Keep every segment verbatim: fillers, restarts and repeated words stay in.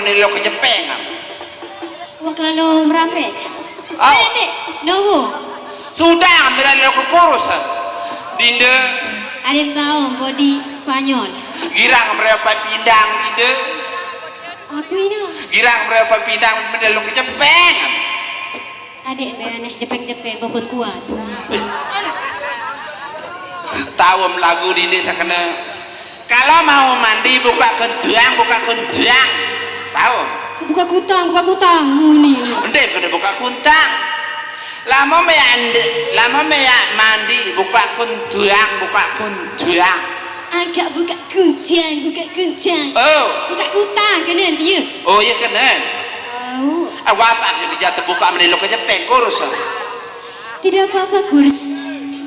Lelo kejepengan. Wah, kelalu merambek. Oh. Eh, Dek, nowo. Sudah, mira lelo kekurus. Dinde. Adem tahu body Spanyol. Girang mira pindang, Dinde. Apa ini? Girang mira pindang, mira lelo kejepengan. Adek be aneh jepeng-jepeng bokot kuat. Tahu lagu Dinde sakena. Kalau mau mandi buka kunduang, buka kunduang. Tahu? Buka kutang, buka kutang, muni. Ndek kena buka kuntang. Lama me ande, lama me ya mandi buka kunduang, buka kunduang. Agak buka kuncang, buka kuncang. Oh. Buka kutang kena dia. Oh, iya kena. Oh. Aku apa aku dijatuh buka meni lo kejepengan kurus. Tidak apa-apa, kurus.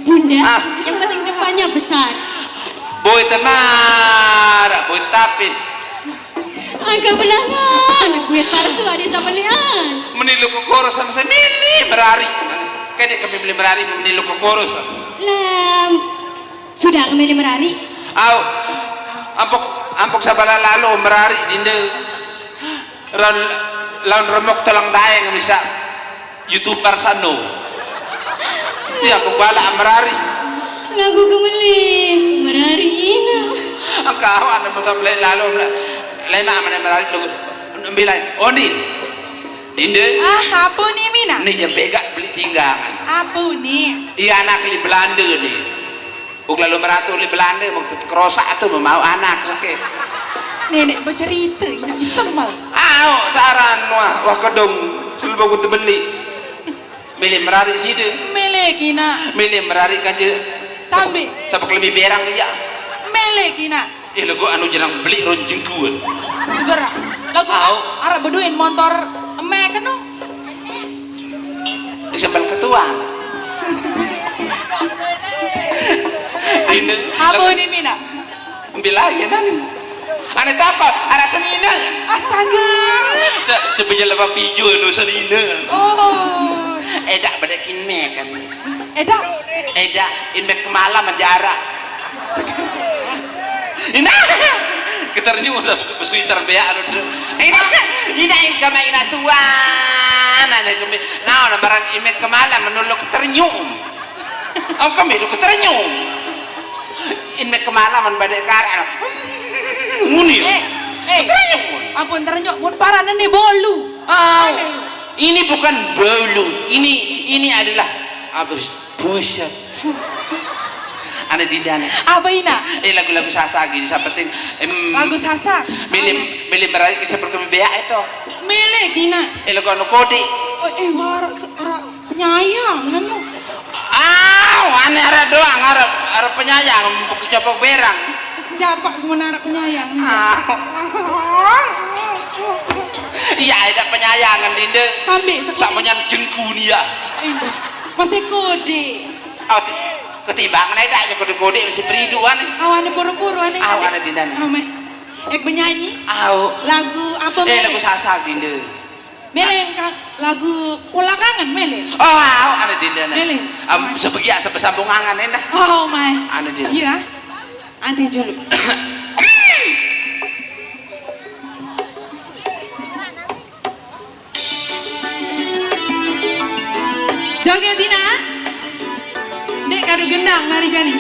Bunda, ah, yang penting depannya besar. Boy tenar, boy tapis. Angka belangan, kue palsu ada sambelian. Meni lo kekurus sama saya mili merari. Kede kami mili merari, meni lo kekurus. Lam, sudah kami merari. Au, ampok, ampok sabala lalo merari, Dinde. Ron, laun remok telang daeng bisa YouTuber sano. Ya, pembala merari. Lagu gemeli, merari ina. Kau ane masa beli lalu, lema mana merari lagu. Bilai, Ondi. Dinde. Ah, apa ni, Mina? Ni je begak beli tinggangan. Apa ni? Iya, anak li Belanda ni. Uk lalu merantau li Belanda, mau kerosak tu mau anak, oke. Nenek bercerita, ina disemal. Au, saran wah, wah kedung, sulba ku tebeli. Milih merari side. Milih kina. Milih merari kanje. Sambil. Siapa kelemi berang iya. Milih kina. Eh, lagu anu jenang beli ron jengkuan. Segera. Lagu. Au. Arab beduin motor emek kenu. Disembel ketuan. Dinde. Apa ni, Mina? Ambil lagi nani. Ane toko, ada senina. Astaga. Se-, sebenarnya lepas pijo anu senina. Oh. Edak pada kin me kan. Edak. Edak, in me kemalam menjara. Ina, keternyum sama besui terbeak anu. Ina, ina in kama ina tuan, ane kami. Nah, orang barang in me kemalam menuluk keternyum. Am kami tu keternyum. In me kemalaman badai karak. Muni. Eh, eh. Keternyum. Ampun, terenyum. Mun parah nene bolu. Oh, ini bukan bolu. Ini, ini adalah abis buset. Ane Dinda ane. Apa ina? Eh, lagu-lagu Sasak gini, yang penting, em, lagu Sasak. Milim, milim berai ke seperti beak itu. Milik ina. Eh, lagu anu kode. Oh, eh, wara, wara penyayang, nanu. Aw, ane arep doang, arep, arep penyayang, empuk capok berang. Capok mun arep penyayang. Aw. Iya, ada penyayangan, Dinda. Sambil sekode. Sama nyan jengku nih ya. Ini. Masih kode. Aw, ti-, ketimbangan aja dah, kode-kode masih periduan nih. Awane puru-puru, ane. Awane, Dinda nih. Ame. Ek penyanyi. Aw. Lagu apa, eh, Mele? Lagu Sasak, Dinda. Meleng, Kak, lagu Pola Kangen, meleng. Oh, au, ane Dinda, ane. Meleng. Am, sebegiak, sebesambung angan, endah. Oh, my. Ane Dinda. Iya. Anti julu. Joget, Dina. Dek kadu gendang nari jani.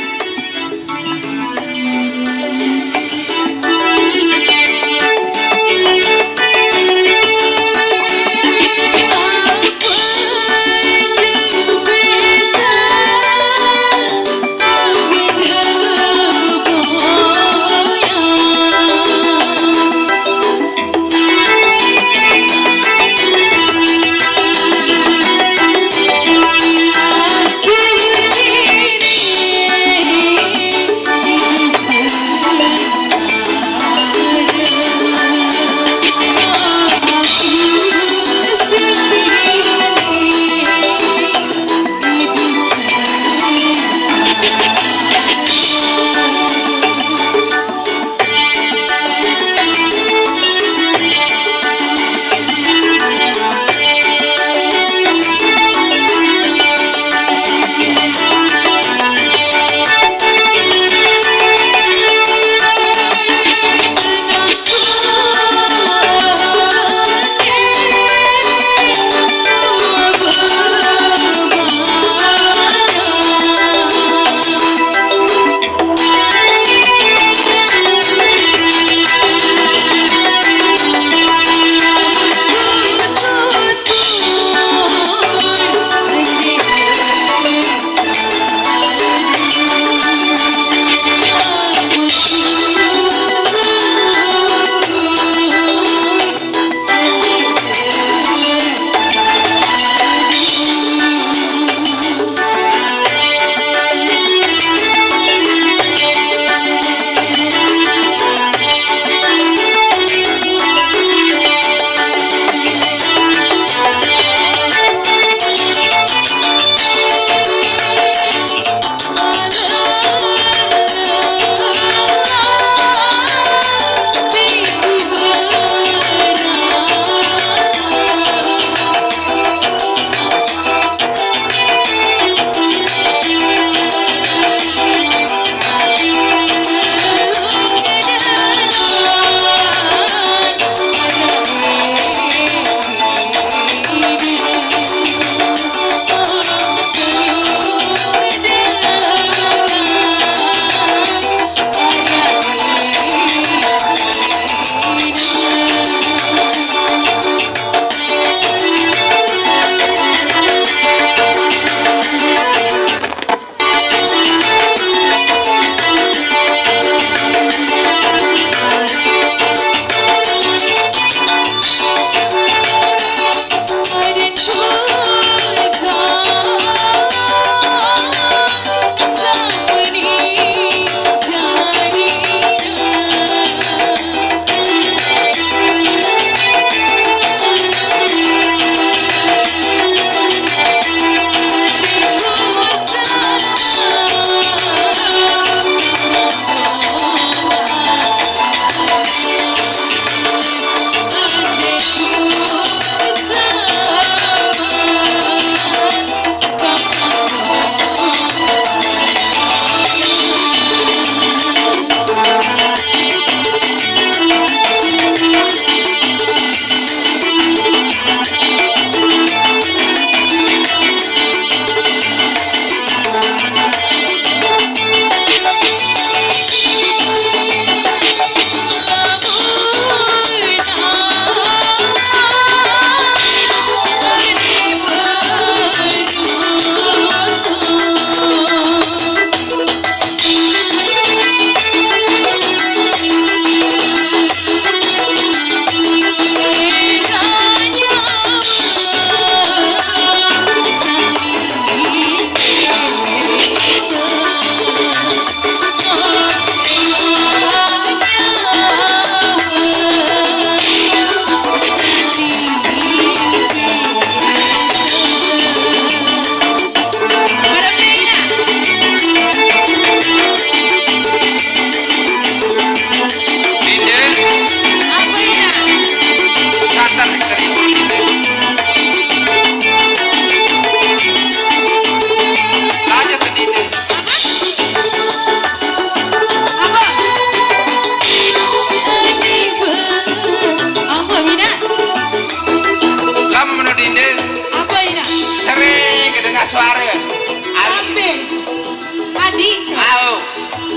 Dik. Au.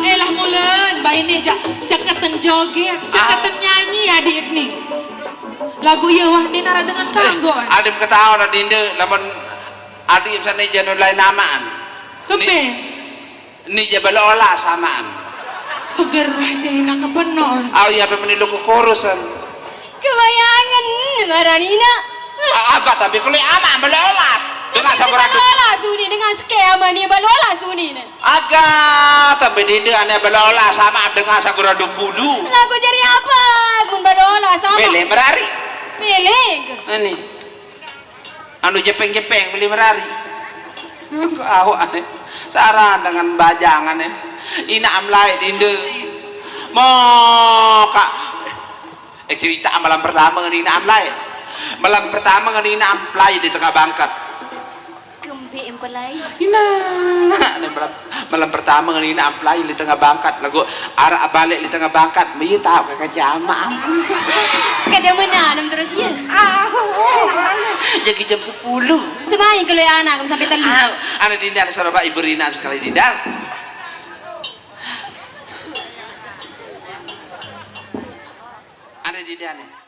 Elah mulen, baine jak ceketen joget, ceketen nyanyi adik ni. Lagu iye wah ni narak dengan kanggo. Adem ketawa na dinde lamun adik sane jano lain amaan. Kembe. Ni, ni je belo olah samaan. Seger aja enak kepenon. Au ya pe menilu kukurusan. Kebayangan maranina. Agak tapi kuli ama belo olah. Dengan segera balola suni, dengan seke ama ni balola suni ne. Agak tapi dinde ane balola sama dengan segera dupulu. Lagu jadi apa? Gun balola sama. Bele merari. Bele. Ini. Anu jepeng-jepeng beli merari. Engko awak ane. Saran dengan bajang ane. Ina amlai dinde. Moka. Eh, cerita malam pertama ngeni ina amlai. Malam pertama ngeni ina amplai di tengah bangkat. Kembe empelai. Ina. Malam, malam pertama ngeni ina amplai di tengah bangkat. Lagu arak balik di tengah bangkat. Mie tau kakak jama. Kada menanam terus ya. Jadi jam sepuluh. Semain kalau anak sampai telu. Ane dinda saraba ibu Rina sekali dinda. Ane dinda ane.